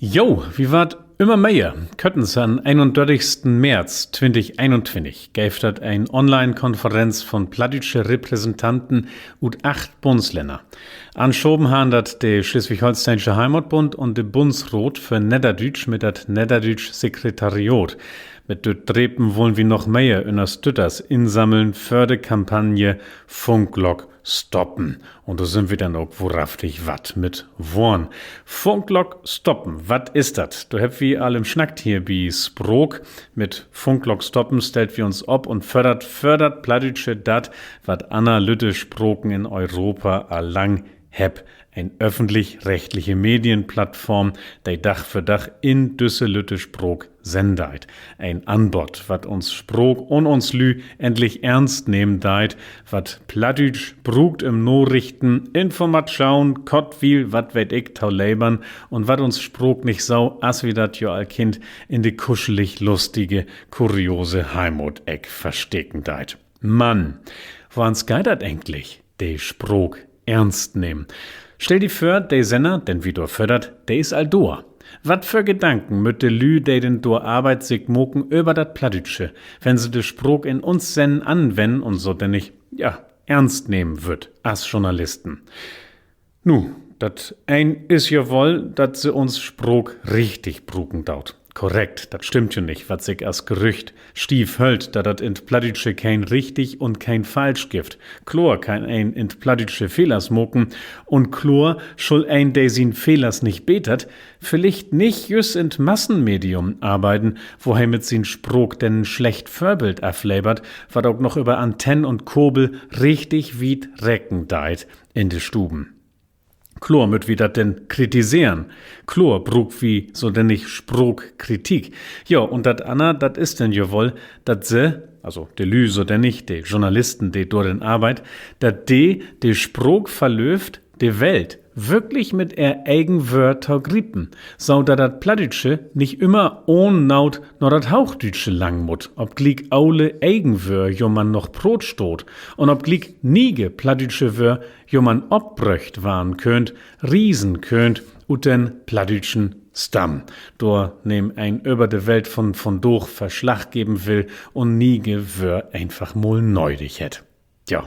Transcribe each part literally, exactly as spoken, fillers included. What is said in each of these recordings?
Jo, wi warrt ümmer mehr. Körtens, an'n eenundörtigsten März twintig eenuntwintig geev dat en Online-Konferenz von plattdüütsche Repräsentanten ut acht Bundslänner. Anschoven harrn dat de Sleswig-Holsteensche Heimatbund un de Bunnsraat för Nedderdüütsch mit dat Nedderdüütsch Sekretariat. Mit düt Drepen wullen wi noch mehr Ünnerstütters insammeln för de Kampagne Funklock stoppen. Un dor sünd wi denn ok wohrhaftig wat mit worrn. Funklock stoppen, wat is dat? Dor hebbt wi al üm snackt hier bi Spraak. Mit Funklock stoppen stellt wi uns op un föddert, föddert Plattdüütsche dat, wat anner lütte Spraken in Europa al lang hebbt: en öffentlich-rechtliche Medienplattform, de Dag för Dag in düsse lütte Spraak sennen deit. En Anbott, wat uns Spraak un uns Lüüd endlich eernst nehmen deit, wat Plattdüütsch bruukt, üm Narichten, Informatschoon, Kortwiel, wat weet ik, to levern, un wat uns Spraak nich so, as wi dat jo al kennt, in de kuschelig lustige, kuriose Heimaateck versteken deit. Man woans geiht dat egentlich, de Spraak eernst nehmen? Stell di vör, de Senner, den wi dor föddert, de is al dor. Wat för Gedanken mööt de Lüüd, de denn dor Arbeit sik maken, över dat Plattdüütsche, wenn se de Spraak in uns Sennen anwennen un so denn nich, ja, eernst nehmen wüllt as Journalisten? Nu, dat een is ja woll, dat se uns Spraak richtig bruken doot. Korrekt, dat stimmt jo nich, wat sik as Gerücht stief höllt, dat dat in't Plattdüütsche keen richtig un keen falsch gifft. Kloor kann een in't Plattdüütsche Fehlers maken, un kloor schull een, de sien Fehlers nich betert, villicht nich jüst in't Massenmedium arbeiden, wo he mit sien Spraak denn en slecht Vörbild aflevert, wat ok noch över Antenne un Kabel richtig wiet recken deit in de Stuven. Kloor mööt wi dat denn kritiseren. Kloor bruukt wi so denn nich Spraakkritik. Jo, un dat anner, dat is denn jo woll, dat se, also de Lüüd so denn nich, de Journalisten, de dor denn arbeidt, dat de de Spraak verlöövt, de Welt würklich mit ehr egen Wöör to griepen, so dat dat Plattdüütsche nich ümmer ahn Naut na dat Hoochdüütsche lang mutt, opgliek ole egen Wöör jo man noch praat staht un opgliek niege plattdüütsche Wöör jo man opbröcht warrn köönt, riesen köönt ut den plattdüütschen Stamm, dor neem een över de Welt von vondaag Verslag geven will un niege Wöör eenfach mal nödig hett. Ja.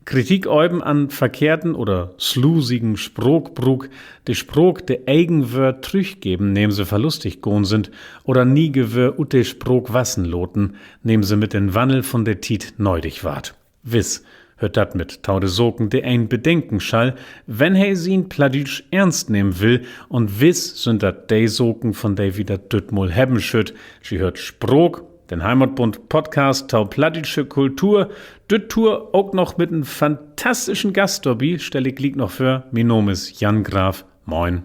Kritik öven an verkehrten oder slusigen Spraakbruuk, de Spraak de egen Wöör trüchgeven, neem se verlustig gahn sünd, oder niege Wöör ut de Spraak wassen laten, neem se mit den Wannel von de Tiet nödig warrt. Wiss höört dat mit to de Saken, de een bedenken schall, wenn he sien Plattdüütsch eernst nehmen will, un wiss sünd dat de Saken, von de wi dat düt Mal hebben schüllt. Ji höört Spraak, den Heimatbund-Podcast to plattdüütsche Kultur, düt Tour ok noch mit en fantastischen Gast dorbi, stell ik gliek noch vör. Mien Naam is Jan Graf. Moin.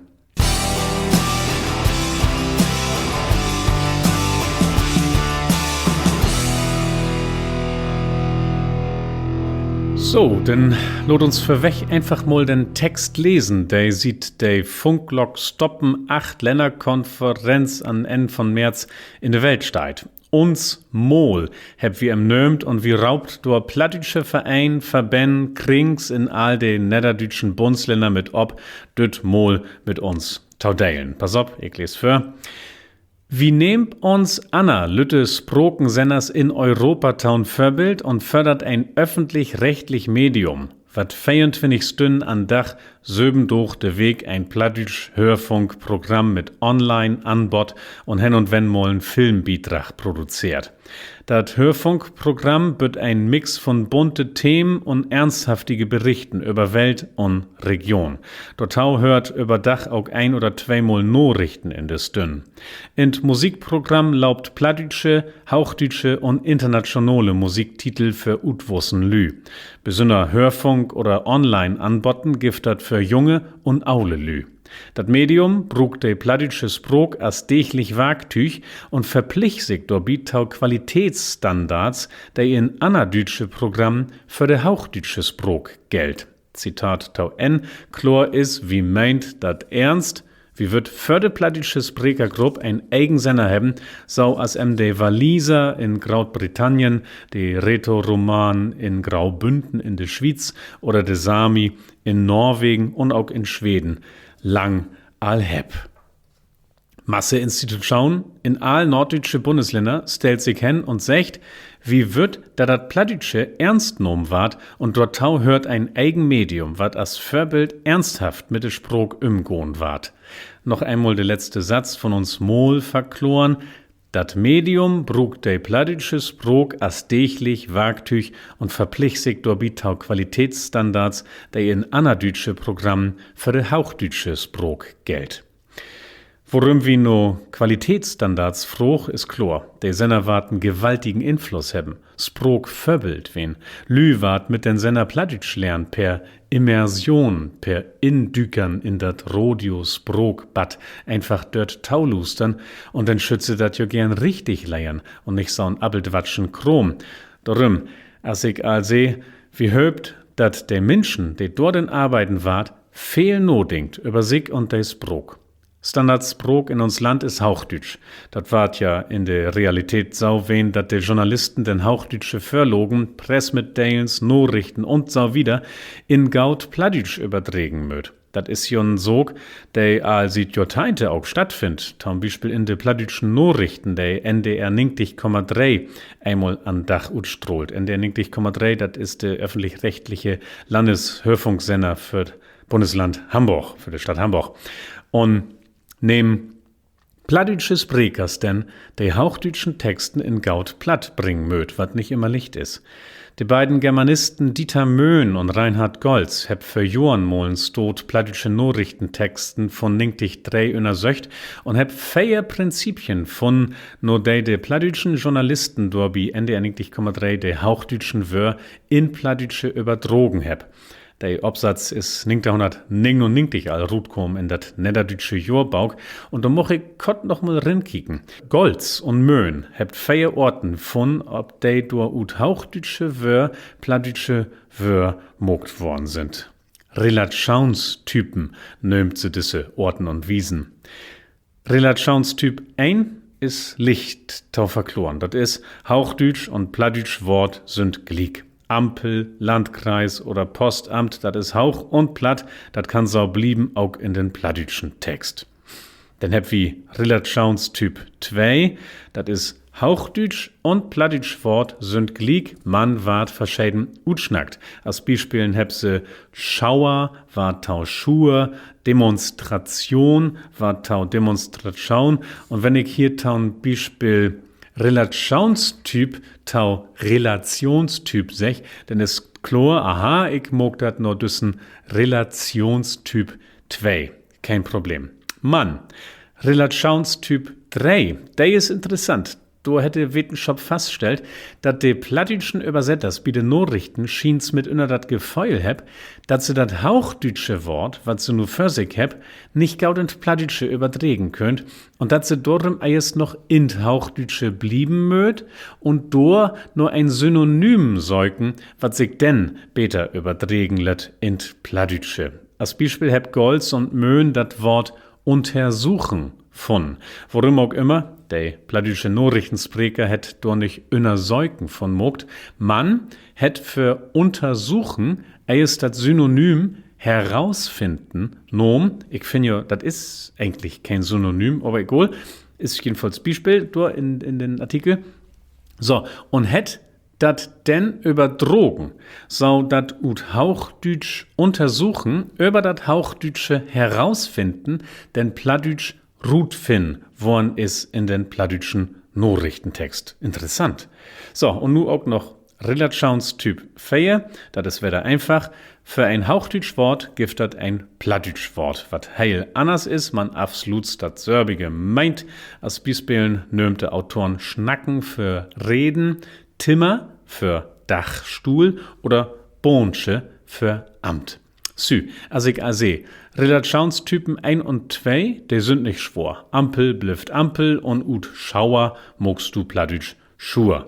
So, denn laat uns vörweg eenfach mal den Text lesen, de siet de Funklock stoppen Acht-Länner-Konferenz an'n Enn von März in de Welt steiht. Uns Maal hebbt wi em nöömt un wi roopt dor plattdüütsche Vereen, Verbänn, Krings in all de nedderdüütschen Bundslänner mit op, düt Maal mit uns to delen. Pass op, ik lees vör. Wi nehmt uns anner lütte Sprakensenners in Europa to'n Vörbild un föddert en öffentlich-rechtlich Medium, wat veeruntwintig Stünnen an'n Dag, söven Daag de Week en plattdüütsch Hörfunkprogramm mit Online-Anbott un hen un wenn mal en Filmbidrag produzeert. Dat Hörfunkprogramm bütt en Mix von bunte Themen un eernsthaftige Berichten över Welt un Region. Dorto höört över Dag ok een oder tweemal Narichten in de Stünn. In't Musikprogramm loopt plattdüütsche, hoochdüütsche un internationale Musiktitel för utwussen Lüüd. Besünner Hörfunk- oder Online-Anbotten gifft dat för junge un ole Lüüd. Dat Medium bruukt de plattdüütsche Spraak as däglich Warktüüg un verplicht sik dorbi to Qualitätsstandards, de in anner düütsche Programmen för de hoochdüütsche Spraak gellt. Zitat to Enn. Kloor is, wi meent dat eernst. Wi wüllt för de plattdüütsche Sprekergrupp en egen Senner hebben, so as em de Waliser in Grootbritannien, de Rätoromanen in Graubünden in de Swiez oder de Sami in Norwegen un ok in Sweden lang al hebbt. Masse Institutschonen in all norddüütsche Bunneslänner stellt sik hen un seggt, wi wüllt, dat dat Plattdüütsche eernst nahmen warrt, un dorto höört en egen Medium, wat as Vörbild eernsthaft mit de Spraak ümgahn warrt. Noch eenmal de letzte Satz von uns Maal verkloren: Dat Medium bruukt de plattdüütsche Spraak as däglich Warktüüg un verplicht sik dorbi to Qualitätsstandards, de in anner düütsche Programmen för de hoochdüütsche Spraak gellt. Worüm wi na Qualitätsstandards fraagt, is kloor: De Senner warrt en gewaltigen Influss hebben. Spraakvörbild ween. Lüüd warrt mit den Senner Plattdüütsch lehren, per Immersion, per Indükern in dat Radiospraakbad, eenfach dör 't Tolustern, un denn schüllt se dat jo geern richtig lehren un nich so'n appeltwatschen Kraam. Dorüm, as ik al sä, wi hööpt, dat de Minschen, de dor denn arbeiden warrt, veel nadenkt över sik un de Spraak. Standardspraak in uns Land is Hoochdüütsch. Dat warrt ja in de Realität so ween, dat de Journalisten den hoochdüütsche Vörlagen, Pressmitdelens, Narichten un so wieder in goot Plattdüütsch överdregen mööt. Dat is jo 'n Saak, de al siet Johrteihnte ok stattfinnt, to'n Bispeel in de plattdüütschen Narichten, de N D R negentig Komma drei eenmal an'n Dag utstrahlt. N D R negentig Komma drei, dat is de öffentlich-rechtliche Landeshörfunksender för 't Bunnesland Hamborg, för de Stadt Hamborg. Un neem plattdüütsche Sprekers denn, de hoochdüütschen Texten in goot Platt bringen mööt, wat nich immer licht is. De beiden Germanisten Dieter Möhn un Reinhard Goltz hebbt vör Johren mal en Staat plattdüütsche Narichtentexten vun negentig dree ünnersöcht un hebbt veer Prinzipien funnen, na de de plattdüütschen Journalisten dor bi N D R negentig Komma dree de hoochdüütschen Wöör in Plattdüütsche överdragen hebbt. De Opsatz is negentig negenunnegentig al rutkamen in dat Nedderdüütsche Johrbook, un dor much ik kort noch mal rinkieken. Goltz un Möhn hebbt veer Oorten funnen, op de dor ut hoochdüütsche Wöör plattdüütsche Wöör maakt worrn sünd. Relatschoonstypen nöömt se düsse Oorten un Wiesen. Relatschoonstyp een is licht to verkloren. Dat is: Hoochdüütsch un plattdüütsch Woort sünd gliek. Ampel, Landkreis oder Postamt, dat is hooch un platt, dat kann so blieven, ok in den plattdüütschen Text. Denn hebbt wi Relatschoonstyp twee, dat is: Hoochdüütsch un plattdüütsch Woort sünd gliek, man warrt verscheden utsnackt. As Bispelen hebbt se Schauer warrt to Schuer, Demonstration warrt to Demonstratschoon. Un wenn ik hier to'n Bispeel Relatschoonstyp to Relationstyp segg, denn is kloor, aha, ik maak dat na düssen Relationstyp twee. Keen Problem. Man Relatschoonstyp dree, de is interessant. Dor hett de Wetenschop faststellt, dat de plattdüütschen Översetters bi de Narichten schients mitünner dat Geföhl hebbt, dat se dat hoochdüütsche Woort, wat se nu vör sik hebbt, nich goot in't Plattdüütsche överdregen köönt un dat se dorüm eerst noch in't Hoochdüütsche blieven mööt un dor na en Synonym söken, wat sik denn beter överdregen lett in't Plattdüütsche. As Bispeel hebbt Goltz un Möhn dat Woort untersuchen funnen. Worüm ok ümmer, de plattdüütsche Narichtenspreker hett dor nich Ünnersöken vun maakt. Man hett för untersuchen eerst dat Synonym herausfinden nahmen. Ik finn jo, dat is egentlich keen Synonym, aver egal. Is jedenfalls Bispeel dor in, in den Artikel. So, un hett dat denn överdragen, so dat ut Hoochdüütsch untersuchen över dat Hoochdüütsche herausfinden denn plattdüütsch rutfinnen worrn is in den plattdüütschen Narichtentext. Interessant. So, un nu ok noch Relatschoonstyp veer, dat is wedder eenfach. För en hoochdüütsch Woort gifft dat en plattdüütsch Woort, wat heel anners is, man afsluuts datsülvige meent. As Bispelen nöömt de Autoren snacken för reden, Timmer för Dagstuhl oder Bahnsche för Amt. Sü, as ik al sä, Relatschoonstypen een un twee, de sünd nich swoor. Ampel blifft Ampel un ut Schauer maakst du plattdüütsch Schuer.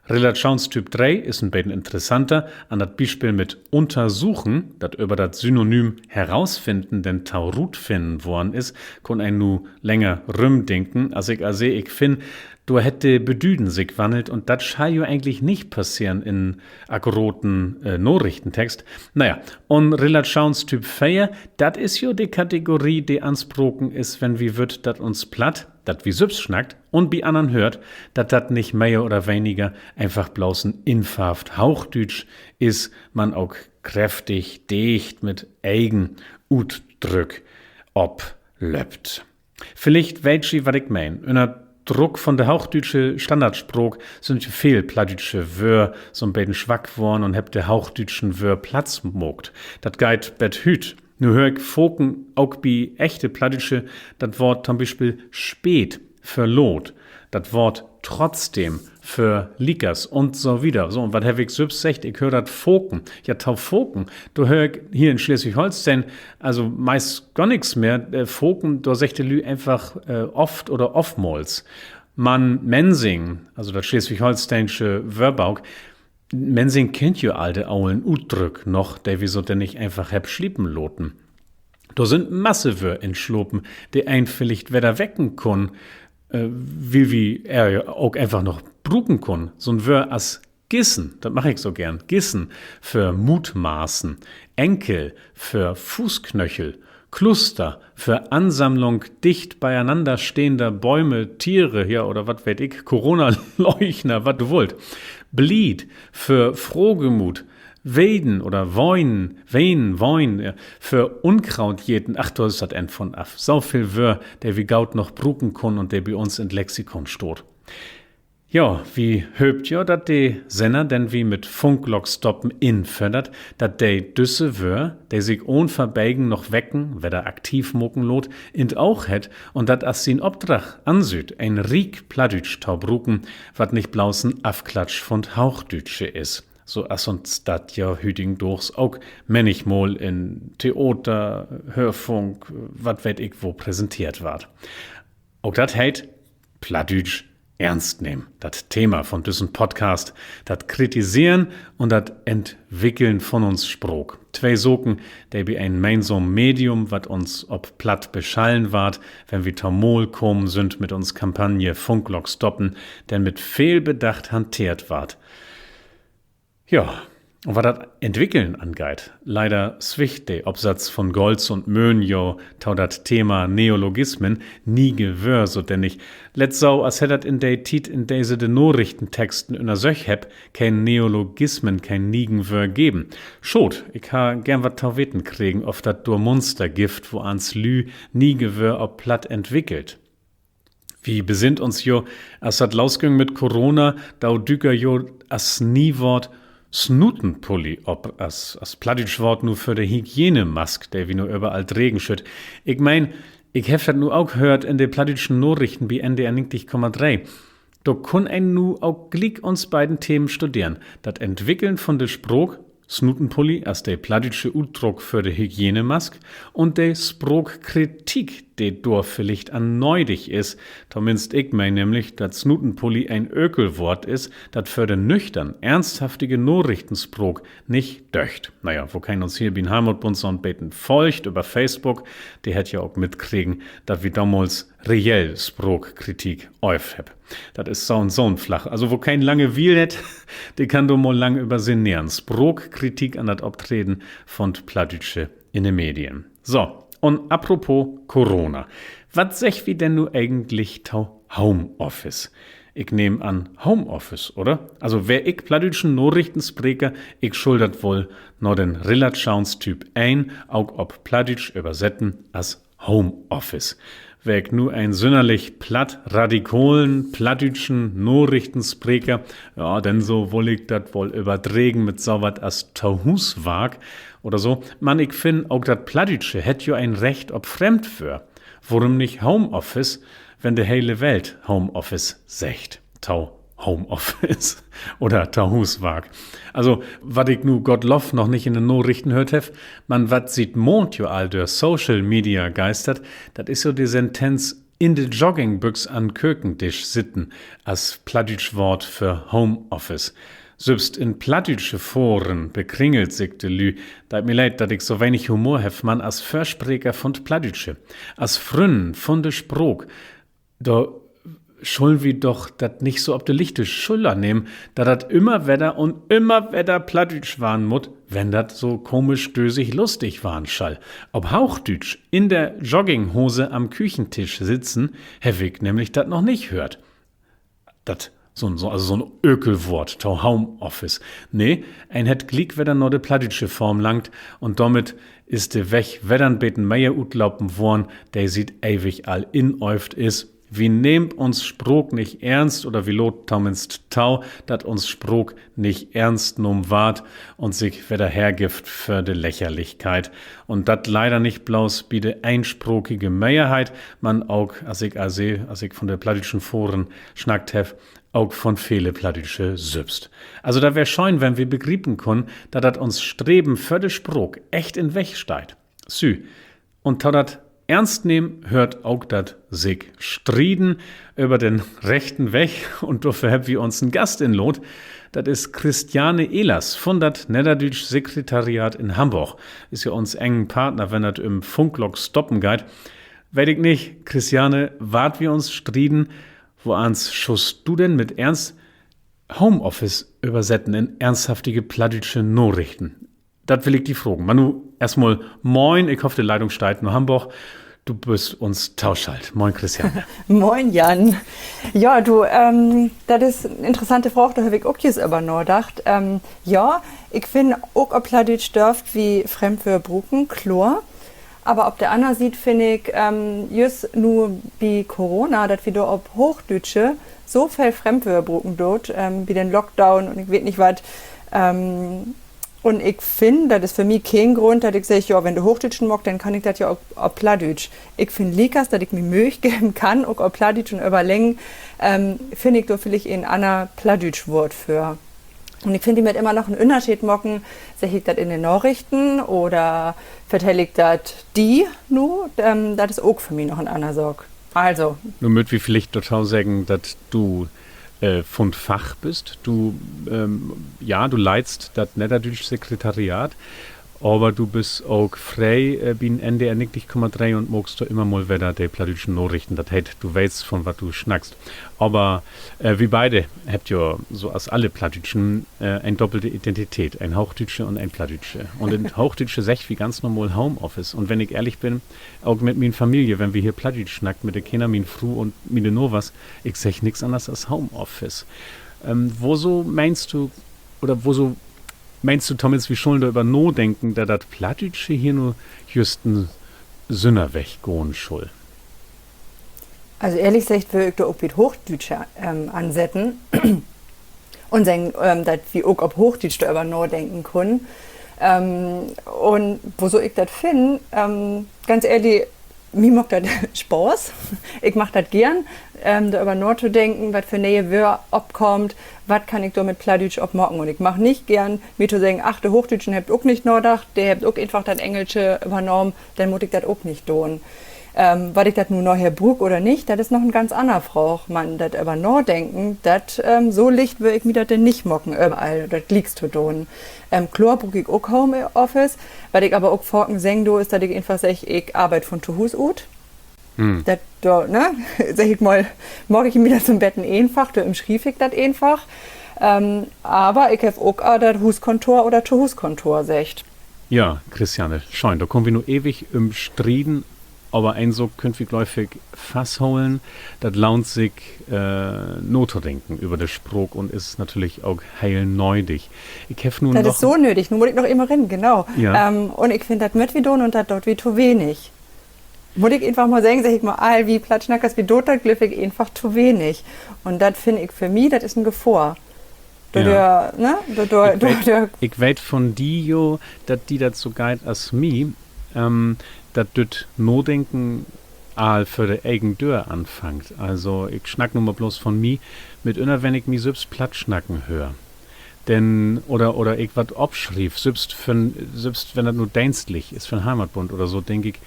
Relatschoonstyp dree is en beten interessanter. An dat Bispeel mit untersuchen, dat över dat Synonym herausfinden denn to rutfinnen worrn is, kunn een nu länger rümdenken. As ik al sä, ik finn, dor hett de Bedüden sik wannelt un dat schall jo egentlich nich passeren in akkraten Narichtentext. Na ja, un Relatschoonstyp veer, dat is jo de Kategorie, de anspraken is, wenn wi wüllt, dat uns Platt, dat wi sülvst snackt un bi annern höört, dat dat nich mehr oder weniger eenfach blots en infarvt Hoochdüütsch is, man ok kräftig dicht mit egen Utdrück oplöppt. Villicht weet ji, wat ik meen. Ünner Druck von de hoochdüütsche Standardspraak sünd je veel plattdüütsche Wöör so'n beten swack worrn un hebbt de hoochdüütschen Wöör Platz maakt. Dat geiht bet hüüt. Nu höör ik faken ok bi echte Plattdüütsche dat Woort to'n Bispeel spät för laat, dat Woort trotzdem för liekers un so wieder. So, un wat heff ik sülvst seggt? Ik höör dat faken. Ja, to faken, dor höör ik hier in Sleswig-Holsteen also meist gor nix mehr. Faken, dor seggt de Lüüd eenfach oft oder oftmals. Man Mensing, also dat sleswig-holsteensche Wöörbook, Mensing kennt jo all de olen Utdrück noch, de wi so denn nich eenfach hebbt sliepen laten. Dor sünd Masse Wöör inslapen, de een villicht wedder wecken kunn, wiel wi ehr ok eenfach noch bruken kunnen. So'n Wöör as gissen, dat mag ik so geern. Gissen för mutmaßen, Enkel för Fußknöchel, Cluster för Ansammlung dicht beieinander stehender Bäume, Tiere, ja, oder wat weet ik, Corona-Leugner, wat du wullt. Blied för frohgemut, weden oder weinen, wenen, weinen, för Unkraut jäten, ach, dor is dat Enn von af. So veel Wöör, de wi goot noch bruken kunnen un de bi uns in't Lexikon staht. Ja, wi hööpt ja, dat de Senner, den wi mit Funklockstoppen inföddert, dat de düsse Wöör, de sik ahn Verbegen noch wecken, wedder aktiv maken laat, in't Oog hett un dat as sien Opdrag ansüht, en riek Plattdüütsch to bruken, wat nich blots en Afklatsch von't Hoochdüütsche is, so as uns dat ja hüdigendaags ok männigmal in Theater, Hörfunk, wat weet ik wo präsenteert warrt. Ok dat heet, Plattdüütsch eernst nehmen. Dat Thema von düssen Podcast, dat Kritiseren un dat Entwickeln von uns Spraak. Twee Saken, de bi en gemeensamen Medium, wat uns op Platt beschallen warrt, wenn wi tomaal kamen sünd mit uns Kampagne Funklock stoppen, denn mit veel Bedacht hanteert warrt. Ja, un wat dat Entwickeln angeiht, leider swiggt de Opsatz von Goltz un Möhn jo to dat Thema Neologismen, niege Wöör, so dennig. Lett so, as hätt dat in de Tiet, in de se de Narichtentexten ünnersöcht hebbt, keen Neologismen, keen niegen Wöör geven. Schaad, ik harr geern wat to weten kregen, of dat dor Munster gifft, woans Lüüd niege Wöör op Platt entwickelt. Wi besinnt uns jo, as dat losgüng mit Corona, do dük jo as Niewoort Snutenpulli op, as, as plattdüütsch Woort nu för de Hygienemask, de wi nu överall dregen schüllt. Ik meen, ik heff dat nu ok höört in de plattdüütschen Narichten bi N D R negentig Komma dree. Dor kunn een nu ok gliek uns beiden Themen studeren: dat Entwickeln von de Spraak, Snutenpulli as de plattdüütsche Utdruck för de Hygienemask, un de Spraakkritik, de dor villicht an nödig is. Tominnst ik meen nämlich, dat Snutenpulli en Ökelwoort is, dat för de nüchtern, eernsthaftige Narichtenspraak nich döggt. Na ja, wokeen uns hier bi'n Heimatbund so'n beten folgt över Facebook, de hett ja ok mitkregen, dat wi domals reell Spraakkritik öövt hebbt. Dat is so'n, so'n Flach. Also, wokeen lange Wiel hett, de kann dor mal lang över sinneren. Spraakkritik an dat Optreden von Plattdüütsche in de Medien. So, un apropos Corona. Wat seggt wi denn nu egentlich to Homeoffice? Ik nehm an, Homeoffice, oder? Also, weer ik plattdüütschen Narichtenspreker, ik schull dat woll na den Relatschoonstyp een ok op Plattdüütsch översetten as Homeoffice. Weer ik nu en sünnerlich plattradikalen plattdüütschen Narichtenspreker, ja, denn so wull ik dat woll överdregen mit so wat as Tohuuswark oder so. Man ik finn, ok dat Plattdüütsche hett jo en Recht op Fremdwöör. Worüm nich Homeoffice, wenn de hele Welt Homeoffice seggt to Homeoffice oder Tohuuswark? Also, wat ik nu gottloff noch nich in de Narichten höört heff, man wat siet Maand jo all dör Social Media geistert, dat is so de Sentenz: In de Joggingbüx an Kökendisch sitten as plattdüütsch Woort för Homeoffice. Sülvst in plattdüütsche Foren bekringelt sik de Lüüd. Deit mi leed, dat ik so wenig Humor heff, man as Vörspreker vun 't Plattdüütsche, as Frünnen vun de Spraak, dor schullen wi doch dat nich so op de lichte Schuller nehmen, dat dat ümmer wedder un ümmer wedder Plattdüütsch warrn mutt, wenn dat so komisch, dösig, lustig warrn schall. Op Hoochdüütsch in der Jogginghose am Küchentisch sitzen heff ik nämlich dat noch nich höört. Dat, so 'n, so, also so 'n Ökelwoort to Homeoffice. Nee, een hett gliek wedder na de plattdüütsche Form langt, un dormit is de Weg wedder 'n beten mehr utlopen worrn, de siet ewig al inöövt is. Wi nehmt uns Spraak nich eernst, oder wi laat tominnst to, dat uns Spraak nich eernst nahmen warrt un sik wedder hergifft för de Lächerlichkeit. Un dat leider nich bloots bi de eensprakige Mehrheit, man ok, as ik al sä, as ik vun de plattdüütschen Foren snackt heff, ok vun vele Plattdüütsche sülvst. Also, dat weer schöön, wenn wi begriepen kunnen, dat dat uns Streven för de Spraak echt in Weg steiht. Sü, un to dat Eernstnehmen höört ok dat sik strieden över den rechten Weg. Un dorför hebbt wi uns en Gast inlaadt. Dat is Christiane Ehlers vun dat Nedderdüütsch Sekretariat in Hamborg. Is ja uns engen Partner, wenn dat üm Funklock stoppen geiht. Weet ik nich, Christiane, wat wi uns strieden, woans schullst du denn mit Eernst Homeoffice översetten in eernsthaftige plattdüütsche Narichten? Dat will ik di fragen. Man nu eerstmal moin, ik hoff, de Leitung steiht na Hamborg. Du büst uns toschalt. Moin, Christiane. Moin, Jan. Ja, du, ähm, dat is en interessante Fraag, dor heff ik ok jüst över nadacht. Ähm, ja, ik finn, ok op Plattdüütsch dörft wi Fremdwöör bruken, kloor. Aver op de anner Siet finn ik, ähm, jüst nu bi Corona, dat wi dor op Hoochdüütsche so veel Fremdwöör bruken doot, ähm, bi den Lockdown un ik weet nich wat. Ähm, un ik finn, dat is för mi keen Grund, dat ik segg, ja, wenn de Hoochdüütschen maakt, denn kann ik dat ja ok op Plattdüütsch. Ik finn liekers, dat ik mi Möh geven kann, ok op Plattdüütsch un överleggen, ähm, finn ik dor villicht en anner plattdüütsch Woort för. Un ik finn, de mööt immer noch en Ünnerscheed maken, segg ik dat in de Narichten oder vertell ik dat di nu, ähm, dat is ok för mi noch en anner Saak. Also. Nu mööt wi villicht dorto seggen, dat du, äh, vun 't Fach büst. Du, ähm, ja, du leidst dat Nedderdüütsch Sekretariat, aver du büst ok free, äh, bi'n N D R negentig Komma dree un maakst dor immer mal wedder de plattdüütschen Narichten. Dat heet, du weetst, vun wat du snackst. Aver, äh, wi beide hebbt jo, so as alle Plattdüütschen, äh, en doppelte Identität, en hoochdüütsche un en plattdüütsche. Un in Hoochdüütsche seggt wi ganz normal Homeoffice. Un wenn ik ehrlich bün, ok mit mien Familie, wenn wi hier Plattdüütsch snackt, mit de Kinner, mien Fru un miene Navers, ik segg nix anners as Homeoffice. Ähm, woso meenst du, oder woso meenst du tominnst, wi schullen dor över nadenken, dat dat Plattdüütsche hier nu jüst en Sünnerweg gahn schull? Also ehrlich seggt, wöör ik dor ok bi't Hoochdüütsche, ähm, ansetten un seggen, ähm, dat wi ok op Hoochdüütsch doröver nadenken kunnen. Ähm, un woso ik dat finn, ähm, ganz ehrlich, mi maakt dat Spaaß. Ik mag dat geern, ähm, doröver natodenken, wat för ne'e Wöör opkaamt, wat kann ik dor mit Plattdüütsch op maken. Un ik mag nich geern mi to seggen, ach, de Hoochdüütschen hebbt ok nich nadacht, de hebbt ok eenfach dat Engelsche övernahmen, denn mutt ik dat ok nich doon. Ähm, wat ik dat nu naher bruuk oder nich, dat is noch en ganz anner Fraag. Man dat över nadenken, dat, ähm, so licht wöör ik mi dat denn nich maken, överall dat glieks to doon. Ähm, kloor bruuk ik ok Homeoffice. Wat ik aver ok faken seggen do, is, dat ik eenfach segg, ik arbeid vun to Huus ut. Dat do, ne, segg ik mal, maak ik mi dat so'n beten eenfach, do ümschriev ik dat eenfach. Ähm, aver ik heff ok al dat Huuskontor oder Tohuuskontor seggt. Ja, Christiane, schöön. Dor köönt wi nu ewig üm strieden, aver een Saak köönt wi, glööv ik, fastholen: Dat lohnt sik, äh, natodenken över de Spraak un is natürlich ok heel nödig. Ik heff nu noch... Dat is so nödig. Nu mutt ik noch eenmal rin, genau. Ähm, un ik finn, dat mööt wi doon un dat doot wi to wenig. Mutt ik eenfach mal seggen, segg ik mal, all wi Plattsnackers, wi doot dat, glööv ik, eenfach to wenig. Un dat finn ik för mi, dat is en Gefohr. Dordör, ne? Dordör, ik weet, dordör ik weet vun di jo, dat di dat so geiht as mi, ähm, dat düt Nadenken al vör de egen Döör anfangt. Also, ik snack nu mal bloots vun mi, mitünner, wenn ik mi sülvst Platt snacken höör, denn, oder, oder ik wat opschriev, sülvst för, sülvst wenn dat nu deenstlich is, för'n Heimatbund oder so, denk ik,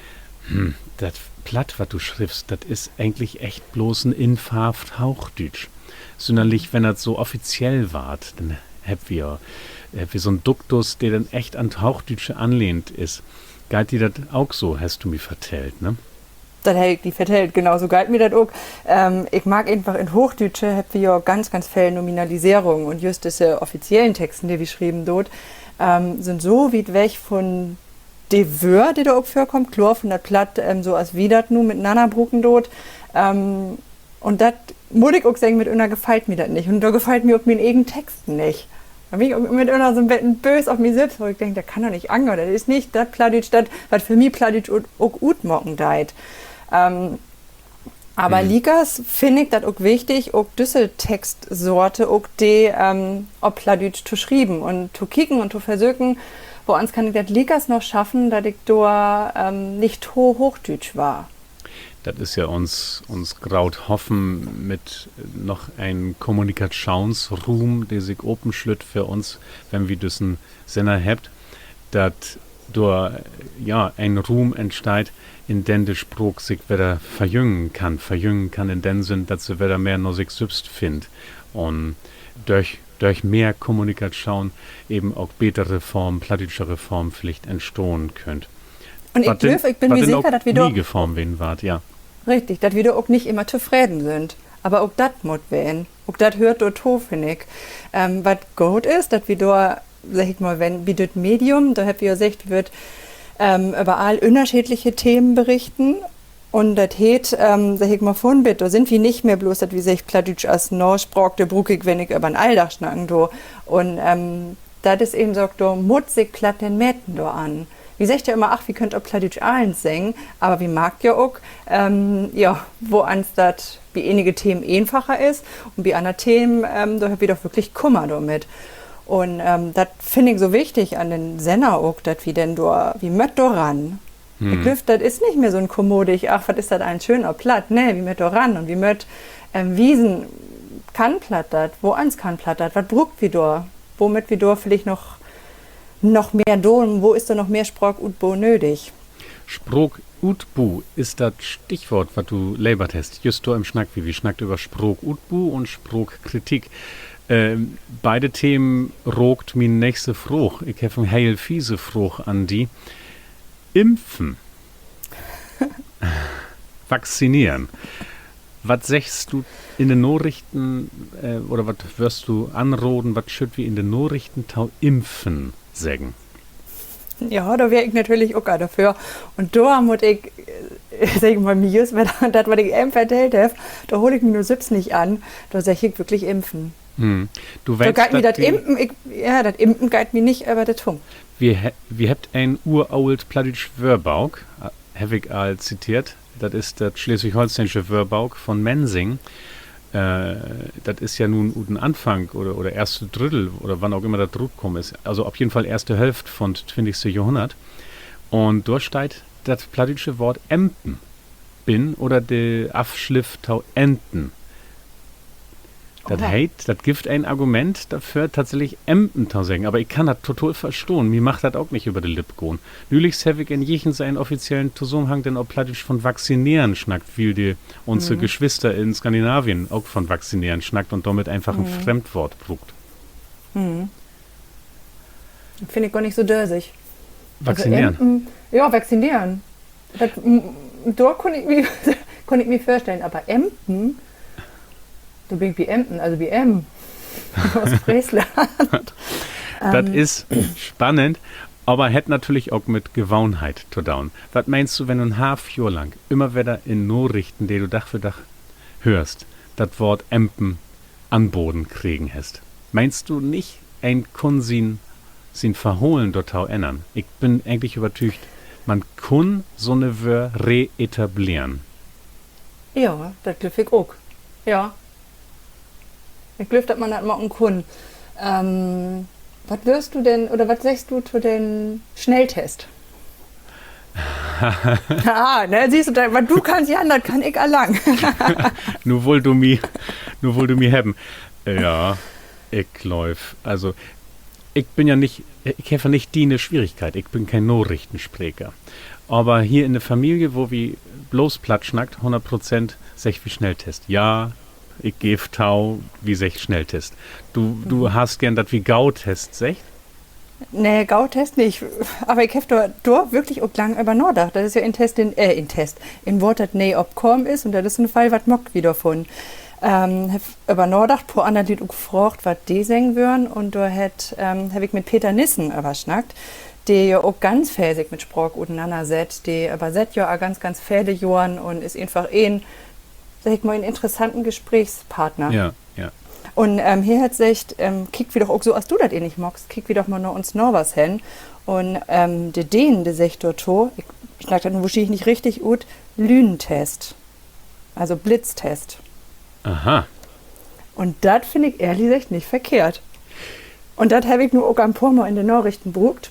Hm, dat Platt, wat du schriffst, dat is egentlich echt blots en infarvt Hoochdüütsch. Sünnerlich, wenn dat so offiziell warrt, denn hebbt wi, hebbt wi so'n Duktus, de denn echt an 't Hoochdüütsche anlehnt is. Geiht di dat ok so, hest du mi vertellt, ne? Dat heff ik di vertellt, genau, so geiht mi dat ok. Ähm, ik mark eenfach, in Hoochdüütsche hebbt wi jo ganz, ganz veel Nominalisierung un jüst düsse offiziellen Texten, de wi schrieven doot, ähm, sünd so wiet weg vun de Wöör, de dor ok vörkaamt, kloor, vun dat Platt, ähm, so as wi dat nu mitenanner bruken doot. Ähm, un dat mutt ik ok seggen, mitünner gefallt mi dat nich. Un dor gefallt mi ok mien egen Text nich. Dor bün ik ok mitünner so 'n beten böös op mi sülvst, wo ik denk, dat kann doch nich angahn. Dat is nich dat Plattdüütsch, dat, wat för mi Plattdüütsch ut-, ok utmaken deit. Ähm, aver liekers finn ik dat ok wichtig, ok düsse Textsoorte, ok de, ähm, op Plattdüütsch to schrieven un to kieken un to versöken, woans kann ik dat liekers noch schaffen, dat ik dor, ähm, nich to hoochdüütsch warr. Dat is ja uns, uns groot Hoffen mit noch en Kommunikatschoonsruum, de sik openslütt för uns, wenn wi düssen Senner hebbt, dat dor, ja, en Ruum entsteiht, in den de Spraak sik wedder verjüngen kann. Verjüngen kann in den Sinn, dat se wedder mehr na sik sülvst finnt. Un dörch, dörch mehr Kommunikatschoon even ok betere Formen, plattdüütsche Formen villicht entstahn köönt. Un ik glööv, ik bün mi seker, dat wi dor, richtig, dat wi dor ok nich immer tofreden sünd. Aver ok dat mutt ween. Ok dat höört dorto, finn ik. Ähm, wat goot is, dat wi dor, segg ik mal, wenn, bi düt Medium, dor hebbt wi jo seggt, wi wüllt, ähm, över all ünnerscheedliche Themen berichten. Un dat heet, ähm, segg ik mal, vun bit, dor sünd wi nich mehr blots, dat wi seggt, Plattdüütsch as Naspraak, de bruuk ik, wenn ik över 'n Alldag snacken do. Un, ähm, dat is even so, dor mutt sik Platt denn meten doran. Wi seggt ja immer, ach, wi köönt op Plattdüütsch allens seggen, aver wi markt ja ok, ähm, ja, woans dat bi enige Themen eenfacher is un bi anner Themen, ähm, dor hebbt wi doch würklich Kummer dormit. Un, ähm, dat finn ik so wichtig an den Senner ok, dat wi denn dor, wi mööt dor ran. Ik glööv, dat is nich mehr so 'n kommodig, ach, wat is dat allens schöön op Platt. Nee, wi mööt dor ran un wi mööt, ähm, wiesen, kann Platt dat, woans kann Platt dat, wat bruukt wi dor, womit wi dor villicht noch, noch mehr doon, wo is dor noch mehr Spraakutbo nödig? Spraakutbo is dat Stichwoort, wat du levert hest. Jüst dor in'n Snack, wi, wi snackt över Spraakutbo un Spraakkritik. Äh, beide Themen raakt mien nächste Fraag. Ik heff en heel fiese Fraag an di. Impfen. Vaccineren. Wat seggst du in de Narichten, äh, oder wat wörst du anraden, wat schüllt wi in de Narichten to Impfen seggen? Ja, dor weer ik natürlich ok al dorför. Un dor mutt ik, äh, segg ik mal, mi jüst wedder dat, wat ik even vertellt heff, dor hool ik mi nu sülvst nich an. Dor segg ik würklich Impfen. Dor geiht mi dat Impen, ik, ja, dat Impen geiht mi nich över de Tung. Wi he-, wi hebbt en uroolt plattdüütsch Wöörbauk, äh, heff ik al ziteert. Dat is dat Sleswig-Holsteensche Wöörbauk von Mensing. Äh, dat is ja nu ut den Anfang oder, oder eerste Drüddel oder wann ok immer dat rutkamen is. Also op jeden Fall eerste Hälft von 't twintigste Johrhunnert. Un dor steiht dat plattdüütsche Woort Empen bin oder de Afschliff to Enten. Dat heet, dat gifft en Argument dorför, tatsächlich Empen to seggen. Aver ik kann dat total verstahn. Mi mag dat ok nich över de Lipp gahn. Nülichs heff ik in jichtens en offiziellen Tosamenhang denn op Plattdüütsch von vaccineren snackt, wiel de, unse Geschwister in Skandinavien ok von vaccineren snackt un dormit eenfach en Fremdwoort bruukt. Dat finn ik gor nich so dösig. Also vaccineren. Empen, ja, vaccineren. Dat, m-, dor kunn ik mi, kunn ik mi vörstellen, aver Empen, dor bün ik bi Emden, also bi em. Ut Freesland. Dat is spannend, aver hett natürlich ok mit Gewohnheit to doon. Wat meenst du, wenn du en halv Johr lang ümmer wedder in Narichten, de du Dag för Dag höörst, dat Woort Empen anboden kregen hest? Meenst du nich, een kunn sien, sien Verholen dorto ännern? Ik bün egentlich övertüügt, man kunn so'ne Wöör reetableren. Ja, dat glööv ik ok. Ja. Ik glööv, dat man dat maken kunn. Ähm, wat wörst du denn, oder wat seggst du to den Snelltest? Ah, ne, sühst du, dat, wat du kannst, Jan, dat kann ik al lang. Nu wullt du mi, nu wullt du mi hebben. Ja, ik glööv, also, ik bün ja nich, ik heff ja nich diene Schwierigkeit. Ik bün keen Narichtenspreker. Aver hier in de Familie, wo wi blots Platt snackt, hunnert Prozent seggt wi Schnelltest. Ja, ik geev to, wi seggt Schnelltest. Du, du hest geern, dat wi Gautest seggt? Nee, Gautest nich. Aver ik heff dor, dor würklich ok lang över nadacht. Dat is ja en Test, en, äh, en Test, en Woort, dat nee opkamen is. Un dat is en Fall, wat maakt wi dorvun? Ähm, heff över nadacht, poor anner Lüüd ok fraagt, wat de seggen wörrn. Un dor hett, ähm, heff ik mit Peter Nissen över snackt, de ja ok ganz veel sik mit Spraak utenannersett, de översett ja al ganz, ganz vele Johren un is eenfach en, segg ik mal, en interessanten Gesprächspartner. Ja, ja. Un, ähm, he hett seggt, ähm, kiek wi doch ok so, as du dat egentlich maakst, kiek wi doch mal na uns Navers hen. Un, ähm, de Dänen, de seggt dorto, ik snack dat nu wohrschienlich nich richtig ut, Lyntest. Also Blitztest. Aha. Un dat finn ik ehrlich seggt nich verkehrt. Un dat heff ik nu ok en poor Mal in de Narichten bruukt.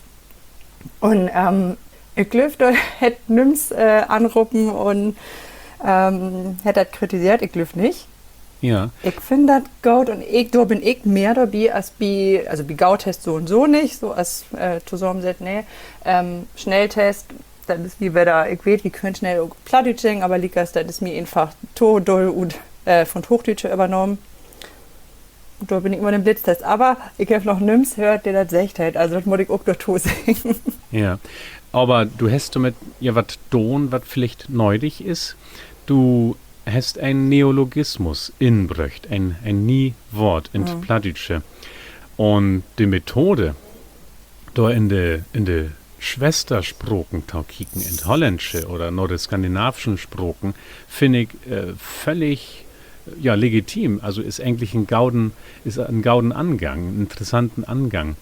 Un, ähm, ik glööv, dor hett nüms, äh, anropen un, ähm, hett dat kritiseert. Ik glööv nich. Ja. Ik finn dat goot un ik, dor bün ik mehr dorbi as bi, also bi Gautest so un so nich, so as, äh, tosamensetten, nee. Ähm, Schnelltest, dat is mi wedder, ik weet, wi köönt snell ok Plattdüütsch seggen, aver liekers, dat is mi eenfach to dull ut, äh, vun't Hoochdüütsche övernahmen. Dor bün ik immer den Blitztest. Aver ik heff noch nüms höört, de dat seggt hett. Also, dat mutt ik ok dorto seggen. Ja. Aver du hest dormit ja wat doon, wat villicht nödig is. Du hest en Neologismus inbröcht, en, en nie Woort in't Plattdüütsche. Un de Methode, dor in de, in de Swesterspraken to kieken, in't Hollandsche oder na de skandinaavschen Spraken, finn ik, äh, völlig, ja, legitim. Also is egentlich en goden, is en goden Angang, en interessanten Angang.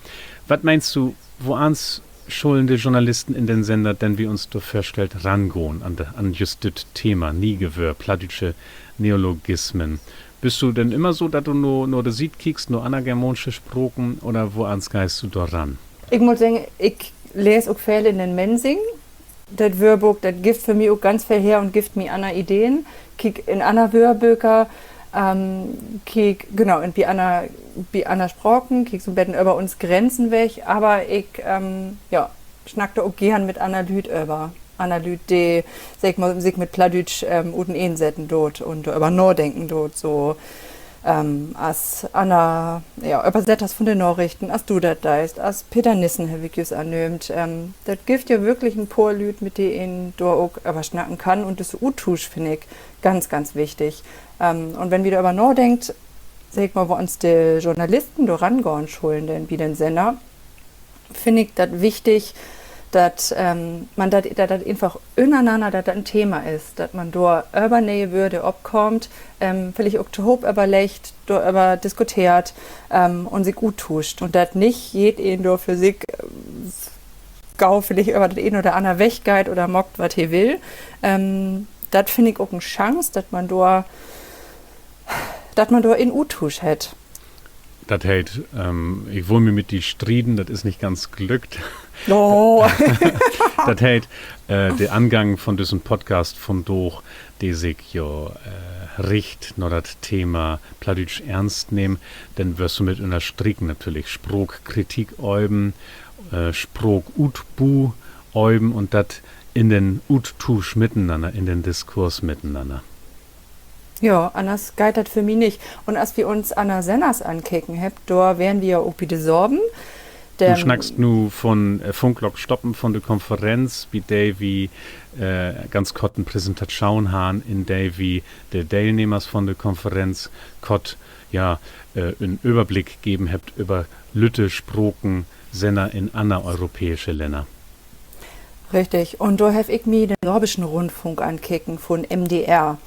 Wat meenst du, woans schullen de Journalisten in den Sender denn bi uns dor vörstellt rangahn an de, an jüst dit Thema, Niegewöör, plattdüütsche Neologismen? Büst du denn immer so, dat du na, na de Siet kiekst, na anner germaansche Spraken, oder woans geihst du dor ran? Ik mutt seggen, ik lees ok veel in den Mensing. Dat Wöörbook, dat gifft för mi ok ganz veel her un gifft mi anner Ideen. Kiek in anner Wöörböker, ähm, kiek, genau, in, bi anner, bi anner Spraken, kiek so 'n beten över uns Grenzen weg, aver ik, ähm, ja, snack dor ok geern mit anner Lüüd över. Anner Lüüd, de, segg ik mal, sik mit Plattdüütsch, ähm, uteneensetten doot un doröver nadenken doot, so, ähm, as anner, ja, Översetters vun de Narichten, as du dat deist, as Peter Nissen heff ik jüst annöömt. Ähm, dat gifft ja würklich en poor Lüüd, mit de een dor ok över snacken kann. Un düsse Uttuusch finn ik ganz, ganz wichtig. Ähm, un wenn wi doröver nadenkt, segg ik mal, woans de Journalisten dor rangahn schullen denn bi den Sender, finn ik dat wichtig, dat, ähm, man dat, dat dat eenfach ünnernanner, dat dat en Thema is, dat man dor över ne'e Wöör, de opkaamt, ähm, villicht ok tohoop överleggt, doröver diskuteert, ähm, un sik uttuuscht un dat nich jedeen dor för sik, äh, gau villicht över dat een oder anner weggeiht oder maakt, wat he will. Ähm, dat finn ik ok en Chance, dat man dor, dat man dor en Uttuusch hett. Dat heet, ähm, ik wull mi mit di strieden, dat is nich ganz glückt. Dat heet, äh, de Angang von düssen Podcast vundaag, de sik jo, äh, richt na dat Thema Plattdüütsch eernst nehmen, denn wörst du mit ünnerstreken natürlich Spraakkritik öven, äh, Spraakutbu öven un dat in den Uttuusch mitenanner, in den Diskurs mitenanner. Ja, anners geiht dat för mi nich. Un as wi uns anner Senners ankeken hebbt, dor weren wi ja ok bi de Sorben. Du snackst nu von, äh, Funklock stoppen, von de Konferenz, bi de wi, äh, ganz kort en Präsentatschoon harrn, in de wi de Deelnehmers von de Konferenz kort, ja, äh, en Överblick geven hebbt över lütte Sprakensenner in anner europääsche Länner. Richtig. Un dor heff ik mi den Sorbischen Rundfunk ankeken vun M D R.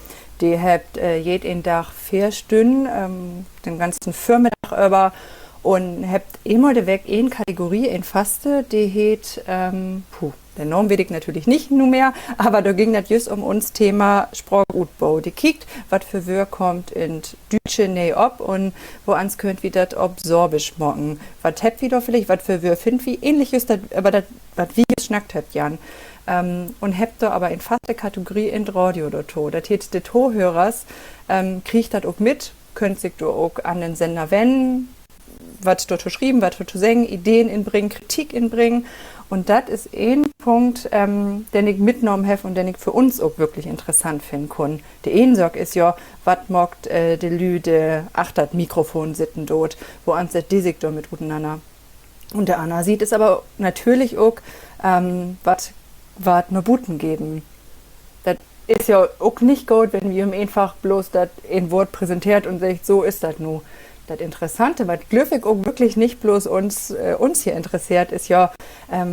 De hebbt, äh, jeden Dag veer Stünnen, ähm, den ganzen Vörmiddag över un hebbt eenmal de Week en Kategorie, en faste, de heet, ähm, puh, den Naam weet ik natürlich nich nu mehr, aver dor güng dat jüst üm uns Thema Spraakutbo. De kiekt, wat för Wöör kaamt in't Düütsche nee op un woans köönt wi dat op Sorbisch maken? Wat hebbt wi dor villicht? Wat för Wöör finnt wi? Ähnlich jüst dat, aver dat, wat wi jüst snackt hebbt, Jan. Ähm, un hebbt dor aver en faste Kategorie in't Radio dorto. Dat heet, de Tohörers, ähm, kriegt dat ok mit, köönt sik dor ok an den Sender wennen. wat dor to schrieven, wat dor to seggen, Ideen inbringen, Kritik inbringen. Un dat is een Punkt, den ik mitnahmen heff un den ik för uns ok würklich interessant finnen kunn. De een Saak is ja, wat maakt de Lüüd, de achter dat Mikrofon sitten doot, woans sett de sik dormit utenanner? Un de anner Siet is aver natürlich ok, wat warrt na buten geven. Dat is ja ok nich goot, wenn wi jem eenfach bloots dat een Woort präsenteert un seggt: So is dat nu. Dat Interessante, wat, glööv ik, ok würklich nich bloots uns hier interesseert, is ja,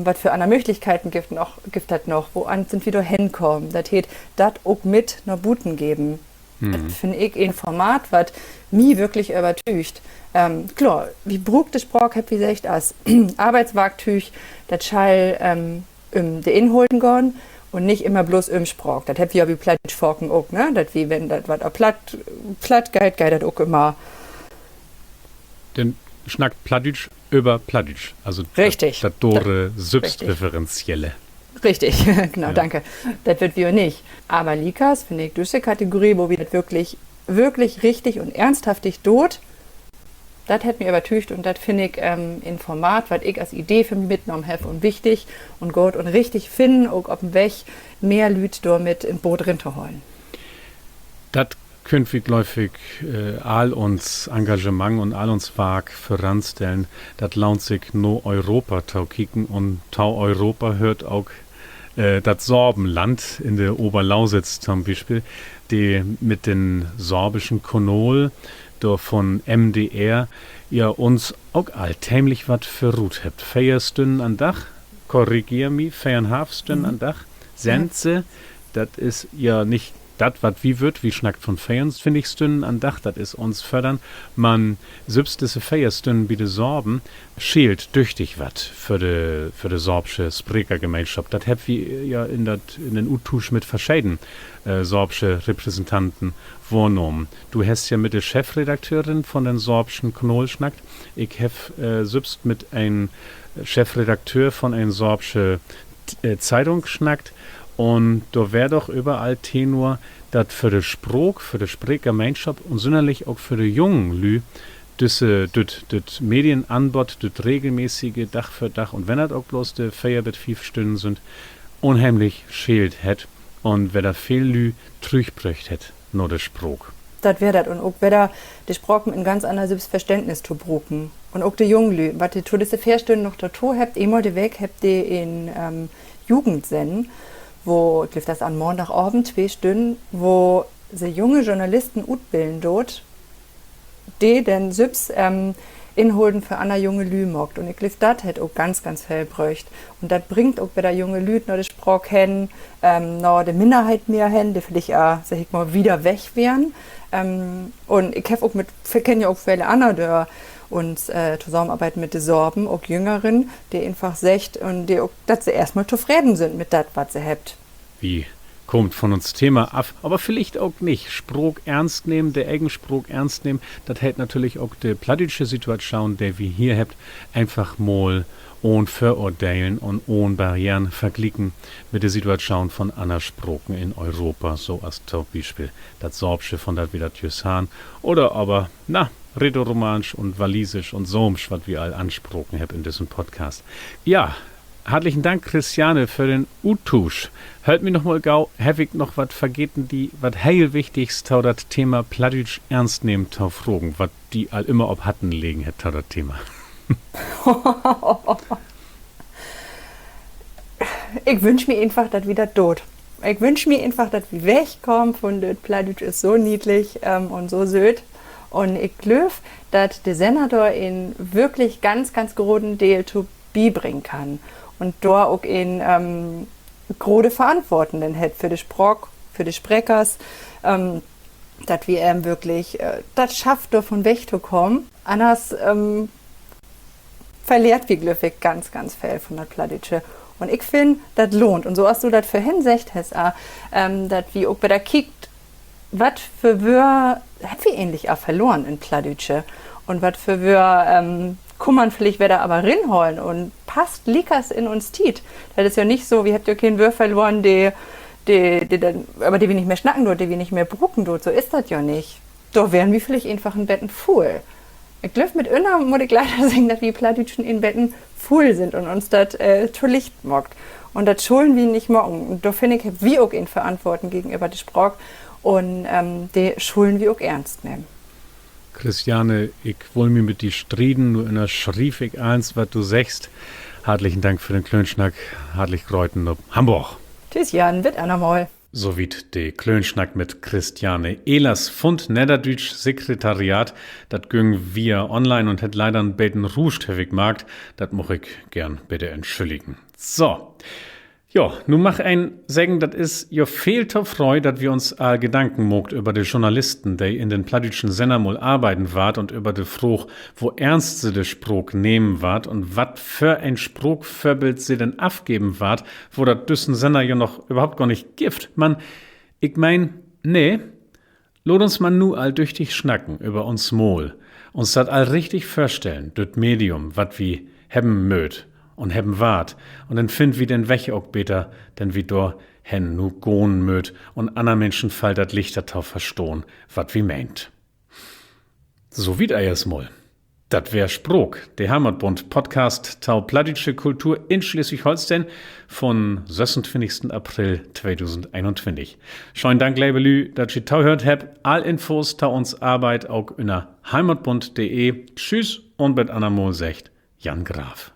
wat för anner Mööglichkeiten gifft dat noch, woans sünd wi dor henkamen. Dat heet, dat ok mit na buten geven. Dat finn ik en Format, wat mi würklich övertüügt. Kloor, wi bruukt de Spraak, hebbt wi seggt, as Arbeitswarktüüg, dat schall üm de Inholden gahn un nich immer bloots üm Spraak. Dat hebbt wi ja bi Plattdüütsch faken ok, ne? Dat wi, wenn dat wat op Platt, Platt geiht, geiht dat ok ümmer. Denn snackt Plattdüütsch över Plattdüütsch. Also dat, dat dore Sülvstreferenzielle. Richtig, genau, danke. Dat wüllt wi jo nich. Aver liekers finn ik düsse Kategorie, wo wi dat würklich, würklich richtig un eernsthaftig doot, dat hett mi övertüügt un dat finn ik en Format, wat ik as Idee för mi mitnahmen heff un wichtig un goot un richtig finn, ok op en Weg mehr Lüüd dor mit in't Boot rintoholen. Dat köönt wi, glööv ik, all uns Engagement un all uns Wark vöranstellen. Dat lohnt sik, na Europa to kieken, un to Europa höört ok dat Sorbenland in de Oberlausitz to'n Bispeel, de mit den sorbischen Kanal dor von M D R ja uns ok al teemlich wat vörut hebbt. Veer Stünnen an'n Dag, korrigeer mi, veerunhalf Stünnen an'n Dag sennt se. Dat is ja nich dat, wat wi wüllt. Wi snackt von veerunveertig Stünnen an'n Dag, dat is uns Fördern. Man sülvst düsse veer Stünnen bi de Sorben scheelt düchtig wat för de, för de sorbsche Sprekergemeenschop. Dat hebbt wi ja in dat, in den Uttuusch mit verscheden sorbsche Repräsentanten wohrnahmen. Du hest ja mit de Chefredakteurin von den sorbschen Kanal snackt. Ik heff sülvst mit en Chefredakteur von en sorbsche Zeidung snackt. Un dor weer doch överall Tenor, dat för de Spraak, för de Sprekergemeenschop un sünnerlich ok för de jungen Lüüd düsse, düt, düt Medienanbott, düt regelmäßige, Dag för Dag, un wenn dat ok bloots de veer bit fief Stünnen sünd, unheemlich scheelt hett un wedder veel Lüüd trüchbröcht hett na de Spraak. Dat weer dat. Un ok wedder de Spraak mit en ganz anner Sülvstverständnis to bruken. Un ok de jungen Lüüd, wat de to disse veer Stünnen noch dorto hebbt, eenmal de Week hebbt de en Jugendsennen, wo, ik glööv, dat is an'n Maandagavend twee Stünnen, wo se junge Journalisten utbillen doot, de denn sülvst Inholden för anner junge Lüüd maakt. Un ik glööv, dat hett ok ganz, ganz veel bröcht. Un dat bringt ok wedder junge Lüüd na de Spraak hen, na de Minnerheit mehr hen, de villicht, segg ik mal, wieder weg weren. Un ik heff ok mit, kenn ja ok vele anner dör uns Tosamenarbeit mit de Sorben, ok Jüngeren, de eenfach seggt, un de ok, dat se eerstmal tofreden sünd mit dat, wat se hebbt. Wi kaamt von uns Thema af, aver villicht ok nich. Spraak eernst nehmen, de egen Spraak eernst nehmen, dat heet natürlich ok de plattdüütsche Situatschoon, de wi hier hebbt, eenfach mal ahn Vöroordelen un ahn Barrieren verglieken mit de Situatschoon von anner Spraken in Europa, so as to'n Bispeel dat Sorbsche, von dat wi dat jüst harrn, oder aver, na, Rätoromaansch un Walisisch un Saamsch, wat wi al anspraken hebbt in düssen Podcast. Ja, hartlichen Dank, Christiane, för den Uttuusch. Hölp mi noch mal gau, heff ik noch wat vergeten, di wat heel Wichtigs to dat Thema Plattdüütsch eernst nehmen to fragen, wat di al ümmer op Harten legen hett to dat Thema? Ik wünsch mi eenfach, dat wi dat doot. Ik wünsch mi eenfach, dat wi wegkaamt von dat Plattdüütsch is so niedlich un so sööt. Un ik glööv, dat de Senner dor en würklich ganz, ganz groten Deel to bibringen kann. Un dor ok en grote Verantwoortung denn hett för de Spraak, för de Sprekers, dat wi em würklich dat schafft, dor von wegtokamen. Anners verleert wi, glööv ik, ganz, ganz veel von dat Plattdüütsche. Un ik finn, dat lohnt. Un so as du dat vörhen seggt hest, dat wi ok wedder kiekt, wat för Wöör hebbt wi egentlich al verloren in't Plattdüütsche? Un wat för Wöör kunn man villicht wedder aver rinholen un passt liekers in uns Tiet? Dat is ja nich so, wi hebbt ja keen Wöör verloren, de, de, de, över de wi nich mehr snacken doot, de wi nich mehr bruken doot. So is dat ja nich. Dor weren wi villicht eenfach en beten fuul. Ik glööv, mitünner mutt ik leider seggen, dat wi Plattdüütschen en beten fuul sünd un uns dat to licht maakt. Un dat schullen wi nich maken. Un dor finn ik, hebbt wi ok en Verantwoorten gegenöver de Spraak. Un de schullen wi ok eernst nehmen. Christiane, ik wull mi mit di strieden, nu ünnerschriev ik allens, wat du seggst. Hartlichen Dank för den Klöönsnack, hartlich Gröten op Hamborg. Tschüss, Jan, bit annermal. So wiet de Klöönsnack mit Christiane Ehlers vun't Nedderdüütsch Sekretariat. Dat güng via online un hett leider en beten ruuscht, heff ik markt. Dat much ik geern bitte entschülligen. So. Jo, nu mag een seggen, dat is jo veel to fröh, dat wi uns al Gedanken maakt över de Journalisten, de in den plattdüütschen Senner mal arbeiden warrt, un över de Fraag, wo eernst se de Spraak nehmen warrt un wat för en Spraakvörbild se denn afgeven warrt, wo dat düssen Senner jo noch överhaupt gor nich gifft. Man ik meen, nee, laat uns man nu al düchtig snacken över uns Maal, uns dat al richtig vörstellen, dat Medium, wat wi hebben mööt un hebben warrt, un denn finnt wi den Weg ok beter, den wi dor hen nu gahn mööt, un anner Minschen fallt dat lichter to verstahn, wat wi meent. So wiet eerstmal. Dat weer Spraak, de Heimatbund-Podcast to plattdüütsche Kultur in Sleswig-Holsteen vun sössuntwintigsten April tweedusendeenuntwintig. Schönen Dank, leve Lüüd, dat ji tohöört hebbt. All Infos to uns Arbeit ok ünner heimatbund punkt de. Tschüss un bet annermal, seggt Jan Graf.